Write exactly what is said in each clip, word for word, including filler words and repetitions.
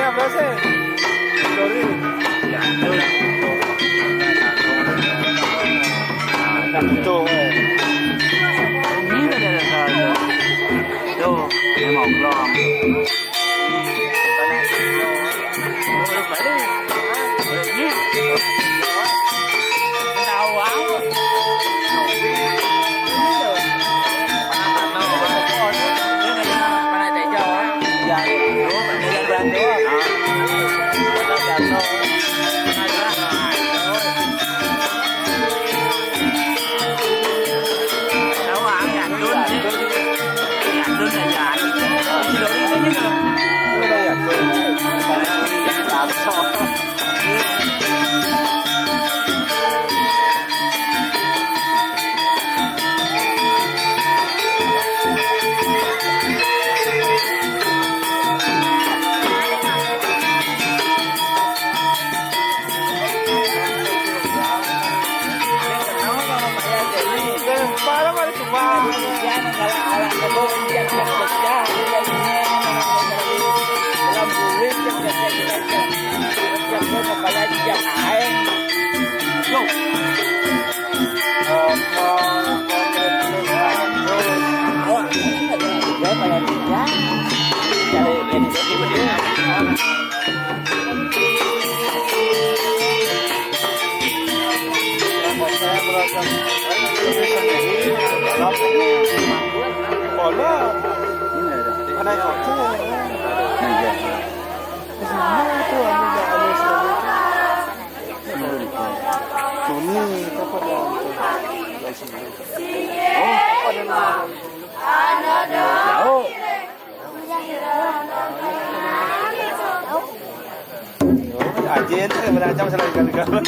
Apa sih? Sorry. Butuh, eh. Ini tadi ada salah. Tuh, memang belum. Aja ente beracam selalu gagal.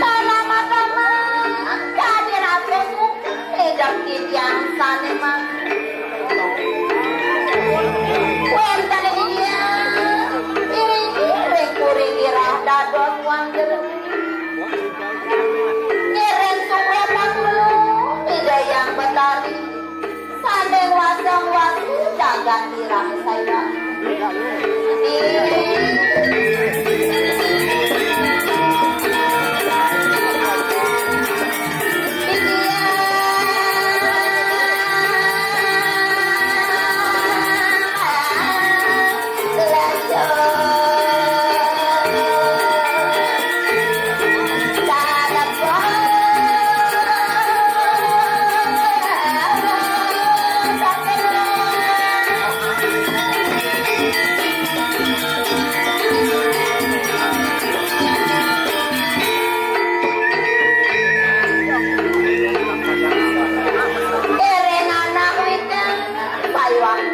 Tanaman-tanaman, kadi ratus ugi, lidak titiang sané mah. Wénten ing didian, iring-iring puri irah dados wong jero. Ngiring sumrambah kula, Ida Hyang Betari. Sané wasang wasi jagat irah saiwa. Ring anak witén payuang.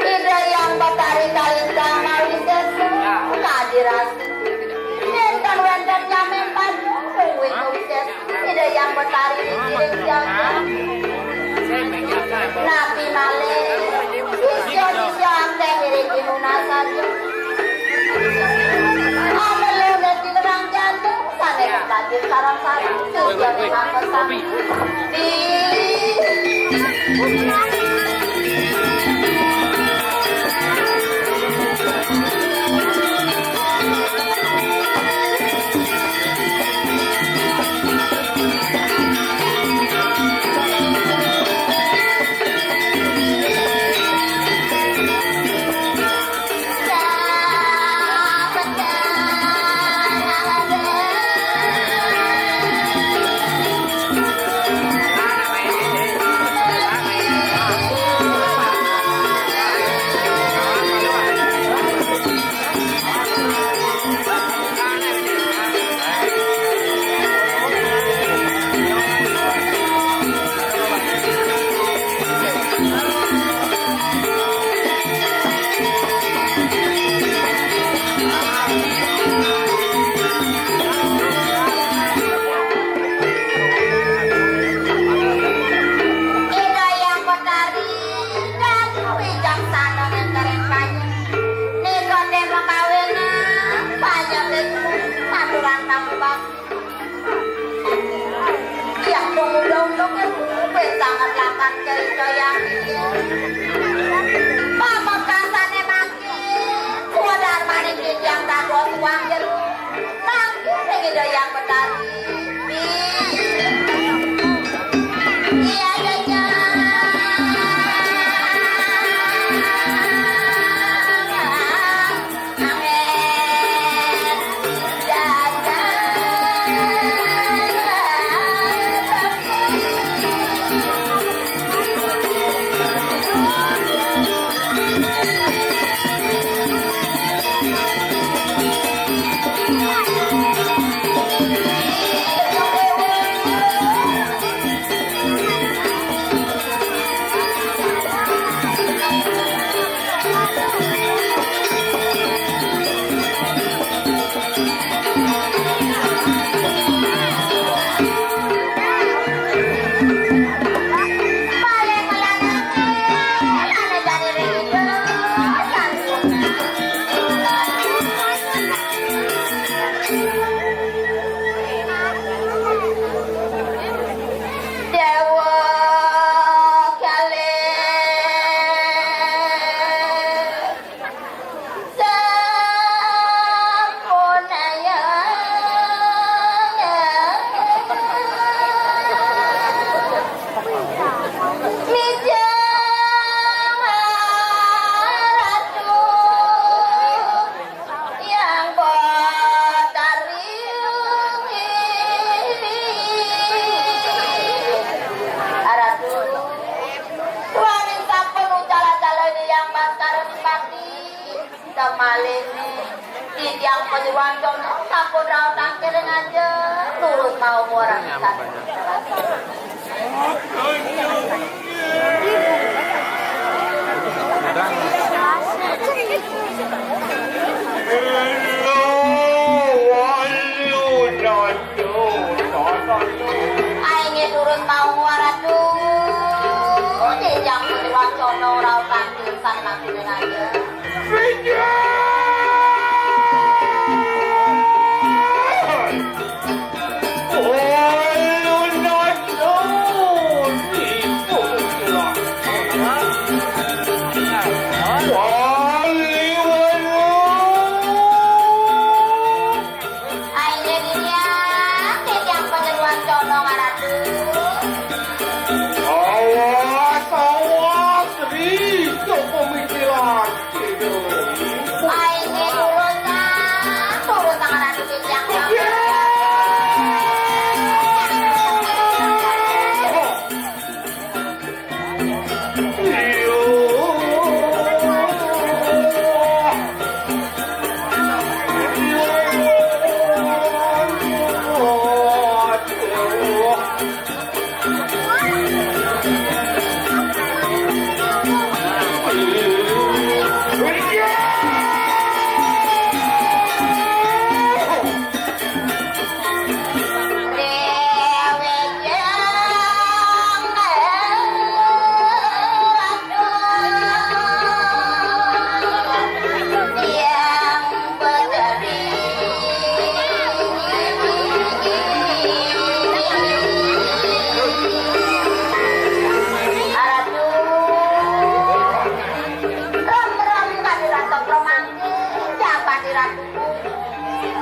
Ida Hyang Betari kalintang mawisésa kadirasi. Nénten wénten nyameng paduka wit mawisésa. Ida Hyang Betari ngiring jagat. Napi malih sisya-sisya akéh ngiring pinunas saja. Ameluh neti nerang jantung sané kadir sareng-sareng. Sisya ning angkasa. Ida Hyang Betari dados wicaksana nénten ring panjak. Nika ten pakawinan panjak ring maturang tembang. Yang pemuda untuk wis sanget lakar cerita yang iya. Pamekasané mangkin, swadarmaning titiang dados wong jero. Mangkin ring Ida Hyang Betari. Iya, iya, iya. Déwa kalih sampun ayah. Mijeng Ratu. Yang Betari. Ratu, duaning sampun ucala-cala Ida Hyang Baskara Pati. Temaliné titiang panyuwun condong sampun raos tangkiring aja. Nurut mau orang ikan.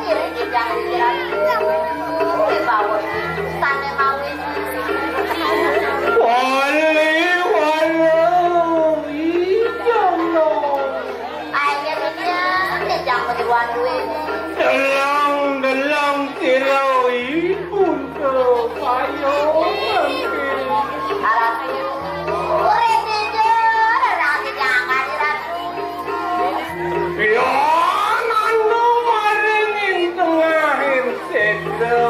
Iri kijang iriran. Wibawon. Sane mawi. Wali, wali. Iya, no. Ayo, kijang, kijang, kedua duit. Delang, delang, sira ibun ke kayo. Arah. Uri, kijang, kijang, iriran. Ya, nano maring ing tengahing seda,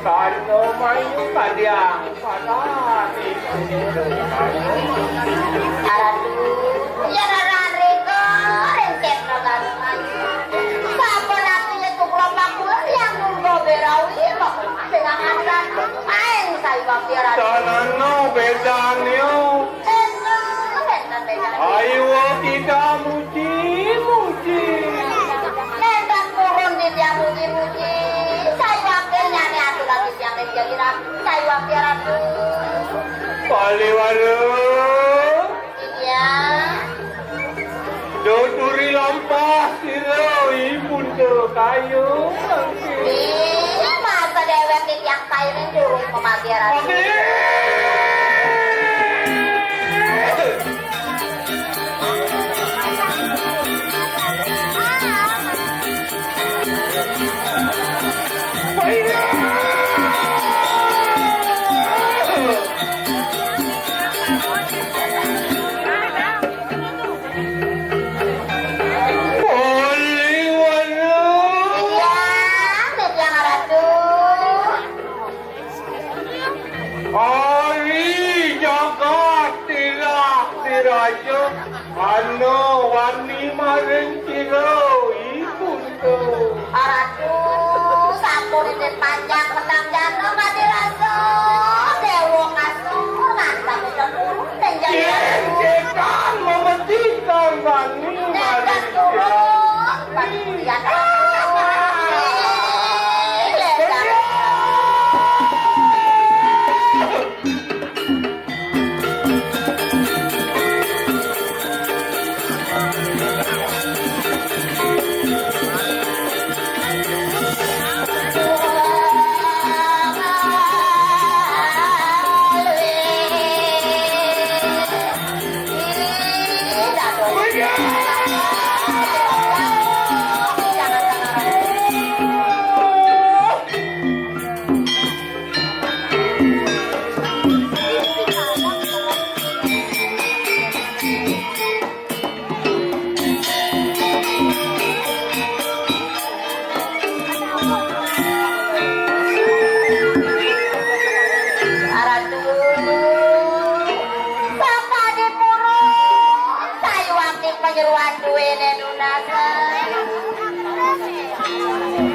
kano mayu kadiang padani. Aratu, ya, rararika ring seda kano mayu. Sampun artinya tukula pakulan yang nunggu berawi, kok dengan aturan main saya wakil Aratu. Danano bedanya. Enten, enten bedanya. Ayo kita muji, muji. Enten purun titiang muji, muji. Saya wakilnya nih aturan titiang ning jaliran. Saya wakil Ratu. Paliwara. Iya. Doduri lampah sira ibun kayu. Ih, masa dewek titiang pairing durung pematiran. Oke. Iya, Ratu. Ari jagat tirah diraja, ana wani maring sira ibunda. Ratu, sampun ipin panjang petang jana madirasa, dewa kasur, mantap tempur, tenjang. Yen setan memecihkan bani maring sira. Ratu, sapa dipurun sayuwakti panyeroan duwene nunas.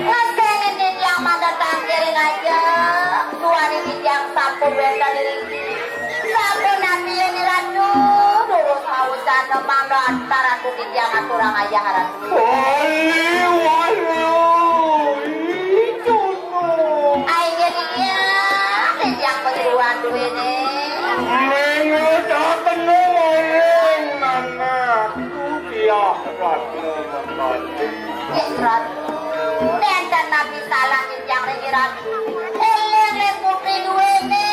Ngasteni titiang manten tangkiring aja, duwani titiang sampun wenten ring Sampun napi yen Ratu, durus mawitan mangda antaran titiang aturang ayah Ratu. Wali wali, itu no. Ayo dia, titiang panyeroan duwene. Mengucapkan maring nanakku dia Ratu. Yen Ratu, nenten napi salah titiang ring Ratu. Eling ring putri duwene,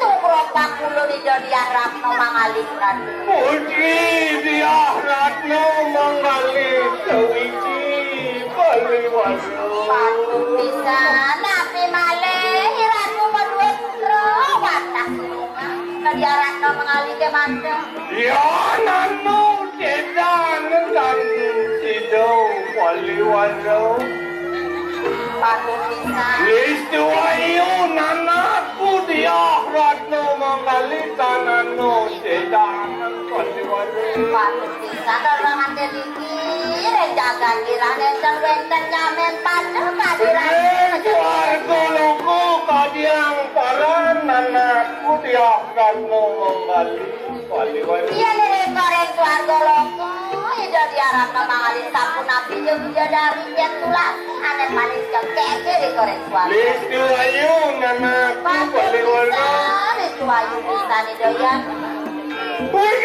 sukra pangulun Ida Diah Ratna Mangali, Ratu. Putri Diah Ratna Mangali sawiji bali wasa. Patut pisan, napi malih Ratu maduwe putra, wadah Ida Diah Ratna Mangali kemanten. Ya, nanu sedan kan sida wali wanda. Patut pisan. Listu ayu nanakku Diah Ratna Mangali tanano sedan wali wanda. Patut pisan, orang ate niki, ring jagat kirang nenten wenten nyamen pada kadiran. Ring swarga loka kadiang paran nanakku Diah Ratna Mangali. Wali, wali. Iya, ning ring swarga loka, Ida Diah Ratna Mangali sampun napi bidadari yen tulasi anet manis cengkeke ring swarga. Listu ayu, nanakku, wali, wali. Listu ayu pisan, Ida Diah. Wih!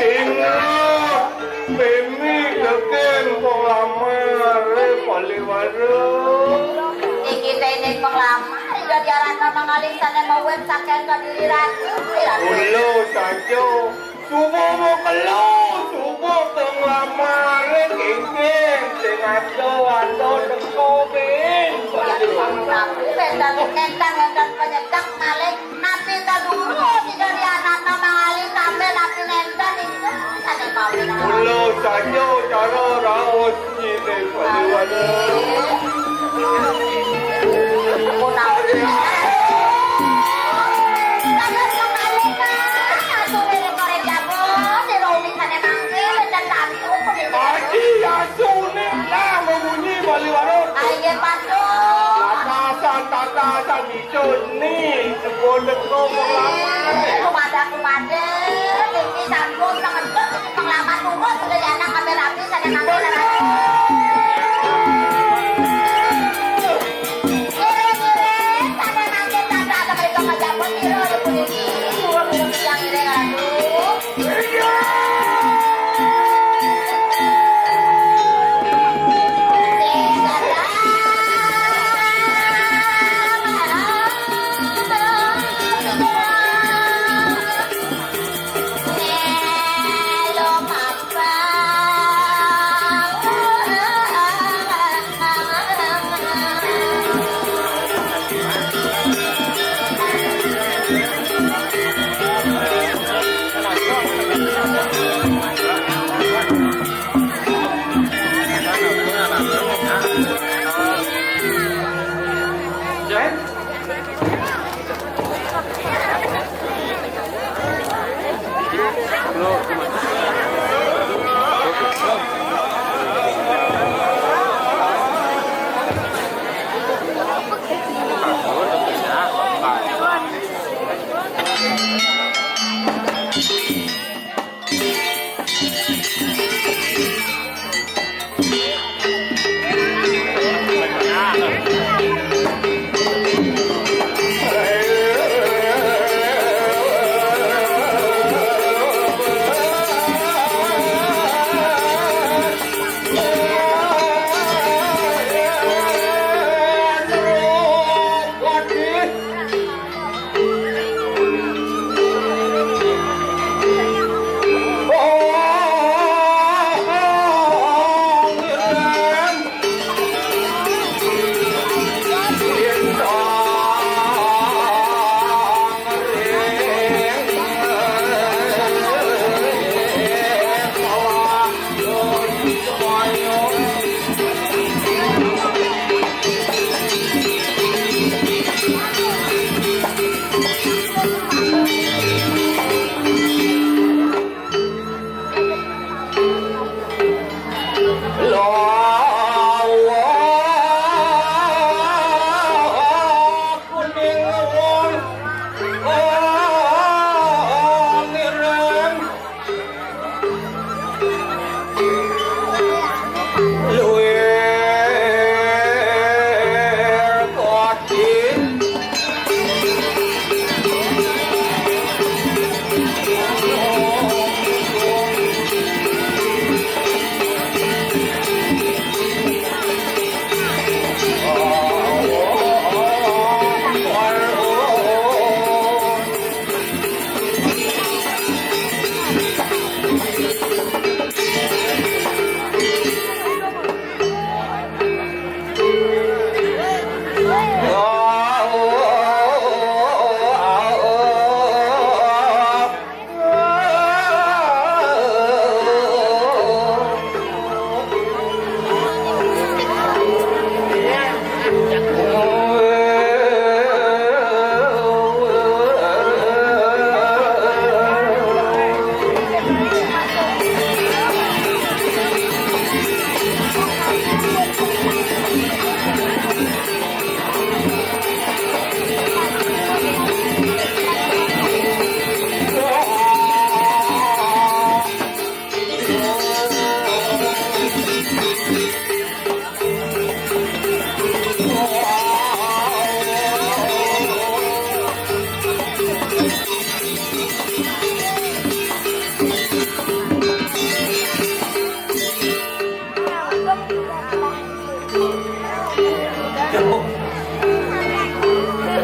Ingat, Mimi keken penglamar, eh, Paliwara. Iki téh ini penglamar, Ida Diarana mangalih sané mawet saking Kediri Ratu. Ulo saja, suba mau kelo, suba penglamar, eh, kengkeng, sing ada, ada teko, Bin. Tapi, ben, tapi, nentang, nentang penyedek malih. Napi kaduru tiga di anakna mangalih sampai napi nenten itu sané kawin. Mula saja cara raos nyineng Paliwara. Punapi. Aji asuné lah memunyi Paliwara. Ayo, Pak. Tatasan, tatasan. Joni, teko-teko penglamar. Kumaha, kumaha. Niki sampun kengedut penglamar turun sudah ya anak kami rapi sané mangke. Ngiring-ngiring sané mangke tata kembali ke pejabat ira puniki. Suruh minum siang ngiring ratu.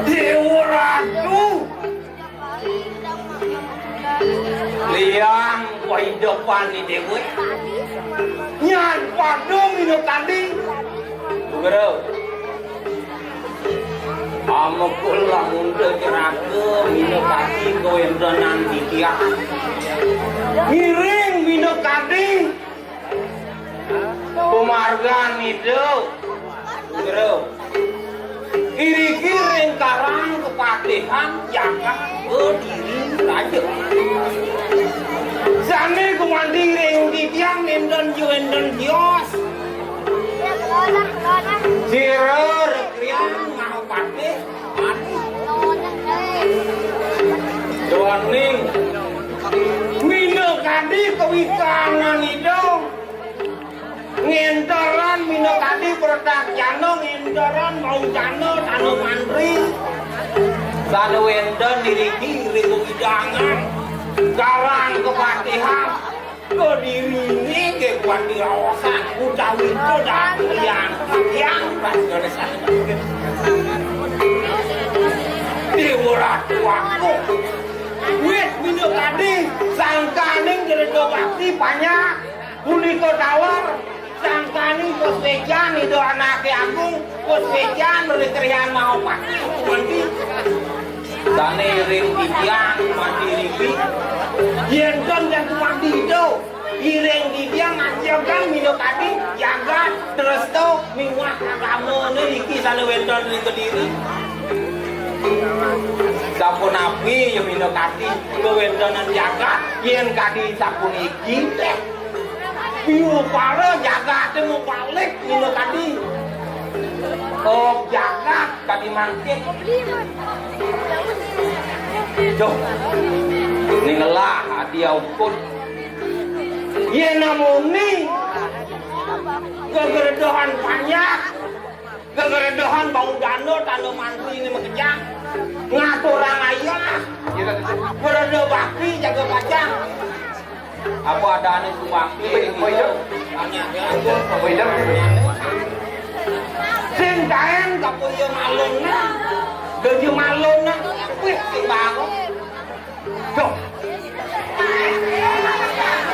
Déwa Ratu. Liang kehidupan di déwa. Nyan padung ino tadi. Guru. Amekul lamun teu nyerahkeun minakadi kawéntenan titiang. Ngiring minakadi pamargan idup. Guru. Iriki ring karang kapatihan jagat Kediri raja. Sané gumanti ring titiang nénten jiwénten tios. Sira rekrian Mahapatih. Duaning minakadi kawikanan ida. Ngénteran minakadi Pradakjana, ngénteran Baujana, Tana Mantri. Sané wénten iriki ring wewidangan Karang Kapatihan. Kediriné nggih kuat diraosan utawi kodang yang yang prasida. Déwa Ratu Agung. Wit minakadi sangkaning Gréda Bakti panjak punika taler sangkaning Puswéjan Ida Anaké Agung, Puswéjan Rekrian Mahapati. Sané ring titiang mati riki. Yén ten jan mati ida, iring titiang ngajegang minakadi jagat, dresta miwah agamané iki sané wénten ring Kediri. Sapunapi ya minakadi kawéntenan jagat, yén kadi sapuniki téh. Biupara jagaté mabalik minakadi. Oh, jagat kadi mangkin. Duh. Ningelah adi aukun. Yén namuni gegredohan panjak, gegredohan Baujana, Tana Mantri né makejang. Ngaturang ayah. Gréda Bakti jaga pajang. Apa adané suwakti? Apa itu? Apa itu? Sing kaén kapuya malunna. Dojo malunna. Wih, sing bangun. Duh.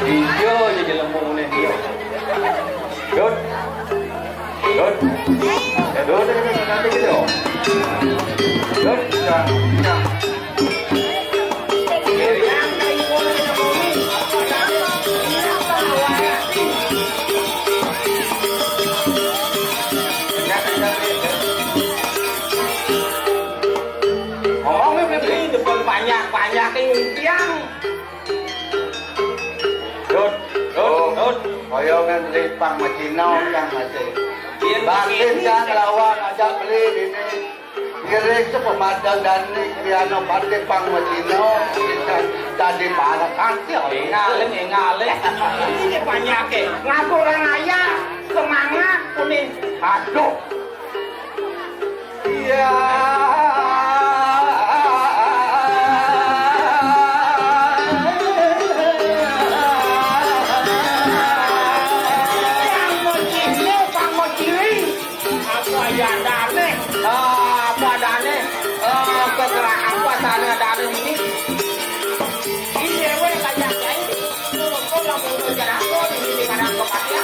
Iya, ya jelema ngene iya. Dut. Dut. Ya, dut, dut, dut, dut, dut, gitu. Dut, ya, ya. Ngomong nih, Bli, Bli. Depan banyak, banyak yang impian. Dut, dut, dut. Kaya kan Bli pang macina kan masih. Batin kan lawan aja Bli ini. Ngiring sepemadan dan nih, Kriana Batin pang macina. Kita tadi para kaki. Ngalih, ngalih. Ini banyak ya. Ngaturang ayah, semangat, kuning. Aduh. Iya. Apa ya dane? Ah, apa dane? Ah, kekerahan apa dane, dane ini? Iya, weh, kayak kayak. Kalau mau jalan, ini kadang kepake.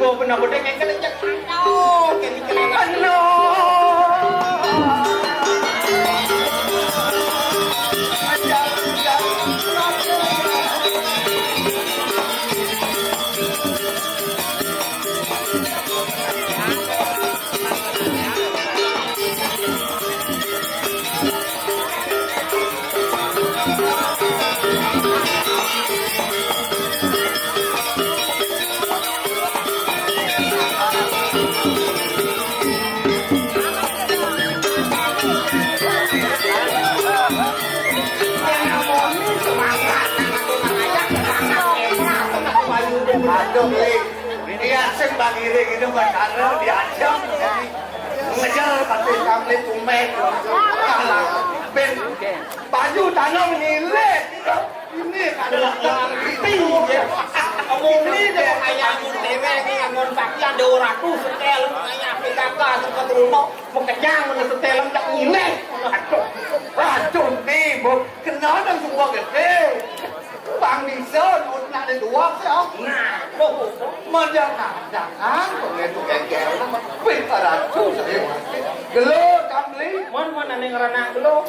Gua bener-bener kayak kena cek. Aduh, kayak dikelengan. Aduh. Aduh, Li. Iya, sing bang iring itu, Bang Karno diajak. Ngejar, tapi kami tumben. Kalah. Ben, baju tanam nilai. Ini adalah lari. Iya. Ngomong ini deh, kayak ngomong cewek, ini ngomong pakaian dua ratus setel, kayak P K K, tempat rumah, mau kenyang, mana setel, tak nilai. Aduh, aduh, nih, Bu. Kenal dan semua gede. Bang Bison, nak ada dua sih, oh. Nah, tuh. Jangan, jangan, kok itu kayak gitu. Wih, ada tuh, saya. Gelo, Kamli. Mon, mon, aneh ngerana gelo.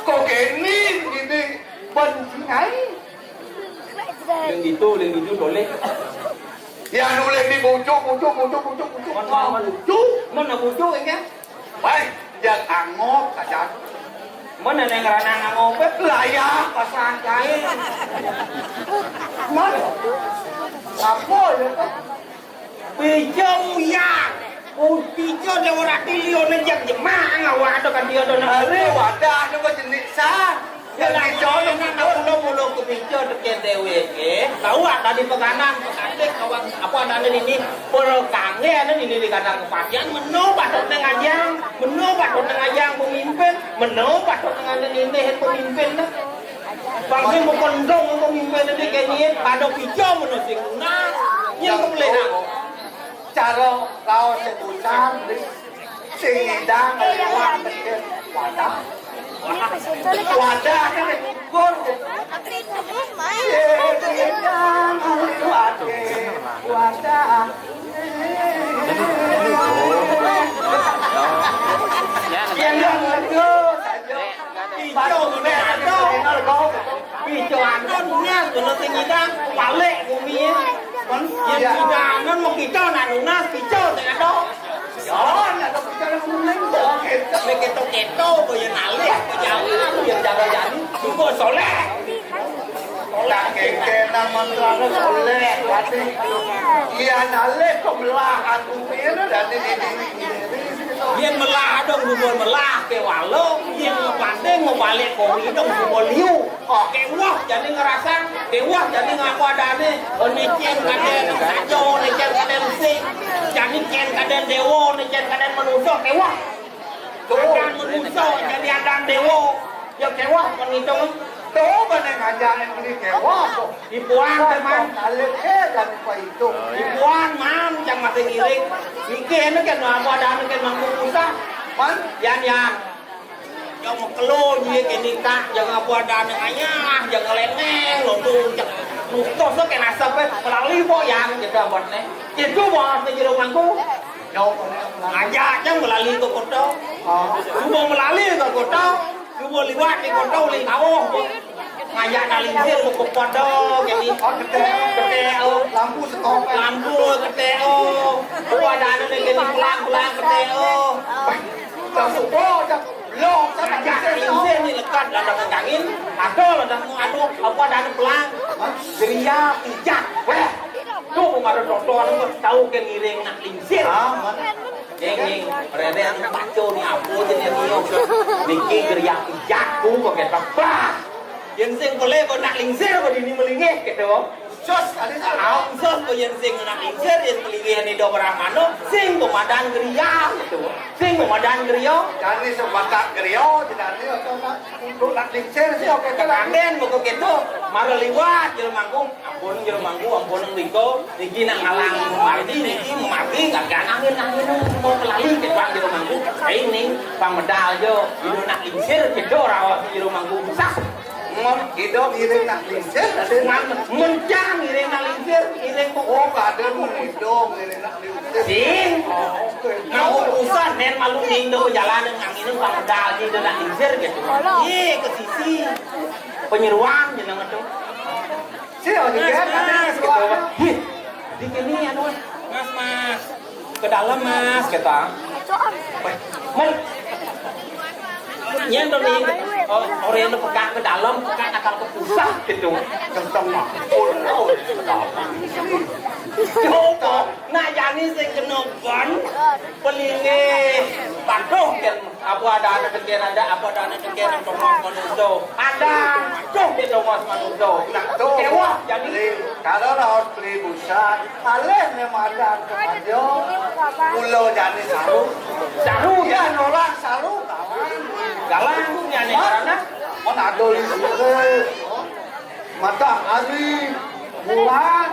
Kok gini, gini. Bencing ai. Yang gitu, yang gitu boleh. Ya, nulis di bucu, bucu, bucu, bucu, bucu. Mon, mon, mon. Bucu. Mon, bucu, ya. Baik, yang angop saja. Mana neng ranang angop? Layak pasang kain. Mana? Apa ya? Pijo muya. Oh, pijo dia ora tilione jek jemak ngawak ada kan dia ada. Are wadah ada kok jenik sa. Ya, pijo nak mulo-mulo ke pijo deke dheweke. Tahu ada di penganan, pekatik, kawan apa ada di sini. Perkangge ada di sini kadang kepastian meno patut neng ajang, meno patut neng ajang pemimpin, meno patut neng ada ini pemimpin. Bangsa bukan dong pemimpin ini kayaknya pada pijo meno sing. Nah, yang kepelena. Cara raos sing ucap, sing ngidang, lewat, wadah. Wadah kan diukur gitu. Sing ngidang, lewat, wadah. Yang betul saja. Ijo bener, bener, kok. Ijo anu nunas, bener sing ngidang, balik bumi. Kon, ya, ngidang, non mau kita nak nunas, ijo sing ada. Ya, nak kita nak nunas, ya, gitu. Nek keto-keto, boya nalih, boya jauh, boya jaga jani, tunggu soleh. Soleh, kengkenan mantrane soleh, pasti. Iya, nalih kok belahan bumi itu dari ini. Yen melah dong, gumun melah ke walo, yen ngebanding ngebalik kowi dong, gumun liu. Oke, wah, jadi ngerasa, ke wah, jadi ngaku adane. Oh, nicen kaden sajo, nicen kaden sing. Jadi cen kaden dewo, nicen kaden manusia, ke wah. Tuh. Adan manusia, jadi adan dewo. Ya, ke wah, penghitung. Tuh, mana ngajarin ini ke wah, tuh. Ipuan, teman. Alif, eh, dan apa itu? Ipuan, man, yang masih ngiring. Iki, ini kan, apa adane kan, mangku pusat. Man? Yan, yan. Yang mekelo, dia ke nikah, jangan apa adane ayah, jangan leneng, lo tuh, jangan. Nustos lo kena sampai melalui, bo, yang, gitu, buat nih. Itu, buat nih, jero mangku. Ngajak, jangan melalui ke kota. Oh. Cuma melalui ke kota. Cuba liwat di kota ulih kawuh. Ngajak nak lingsir buku podo kini. Oh, ketek. Ketek, oh. Lampu setop. Lampu ketek, oh. Apa ada anu ni kini pulang-pulang ketek, oh. Dah subuh, dah belum, dah ngajak lingsir ni lekat dah dah kangin. Ada lah dah anu, apa ada anu pulang. Geria pijak. Weh. Tu pun ada contoh anu tahu ke ngiring nak lingsir. Ah, mana? Ning, ning, rene anu baca ni apa je ni, ni. Niki geriak pijak tu pakai tebas. Yen sing boleh kau nak lingsir kau dini melingih gitu. Sus, ada salah. Sus kau yen sing nak lingsir, yen melingih ni do barang mano, sing pemadan geria gitu. Sing pemadan geria. Jadi sebatak geria, tidak ada atau nak untuk nak lingsir sih oke kan. Kanden buku gitu. Mara liwat jelema mangku. Ampun, jero mangku, ampun, riko. Niki nak ngalang margi, niki margi, nggak angin, angin, mau kelali, ke Bang jero mangku. Eh, ini, Bang medal jo. Jero nak lingsir, jero rawat jero mangku. Sah. Mun ido ngiring nak lingsir, ada ngan mencang ngiring nak lingsir, ngiring kok. Oh, kada mun ido ngiring nak lingsir. Sing. Oh, oke. Mau urusan nen malu ning do jalan nang ini pang medal di do nak lingsir gitu. Ih, ke sisi. Penyeruan jeneng itu. Si, oh, juga Mas, kan, Mas, gitu. Ih, di sini anu. Mas, Mas. Ke dalam, Mas, kata. Weh, men. Nyen to ning, oh, orang itu pekak ke dalam, pekak akal ke pusat gitu. Kenceng mah. Oh, oh, ke dalam. Coba, nak jani sing kena ban, pelinggih, patuh kan. Apa ada anak kecil ada, apa ada anak kecil yang tongos manusia. Ada, tuh di tongos manusia. Nah, tuh. Kewah, jadi. Beli, kalau lawan beli busa, alih ni madan ke aja. Pulau jani saru. Saru, ya, nolak saru, kawan. Galang, ya, ni, karena. Mana ada di sini. Matahari, bulan,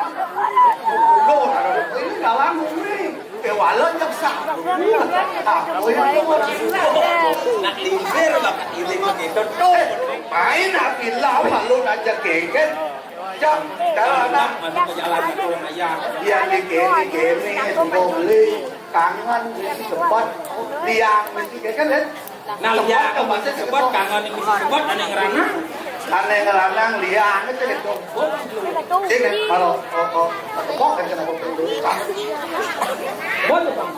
gunung, ini dalam bumi. Kewalan jaksa. Apa itu? Nak lingsir bakat iling begitu tuh. Main api lawan lu aja geger. Jam, kalau anak masuk ke jalan itu orang ayah. Dia di kene, kene, beli, kangen, mesti cepat. Liang, mesti geger, kan? Nah, liang, mesti cepat, kangen, mesti cepat, ada yang ngeranang. Ada yang ngeranang, liang, itu gitu. Ini kalau, oh, oh, tepok kan kena pukul dulu. Betul, Bang.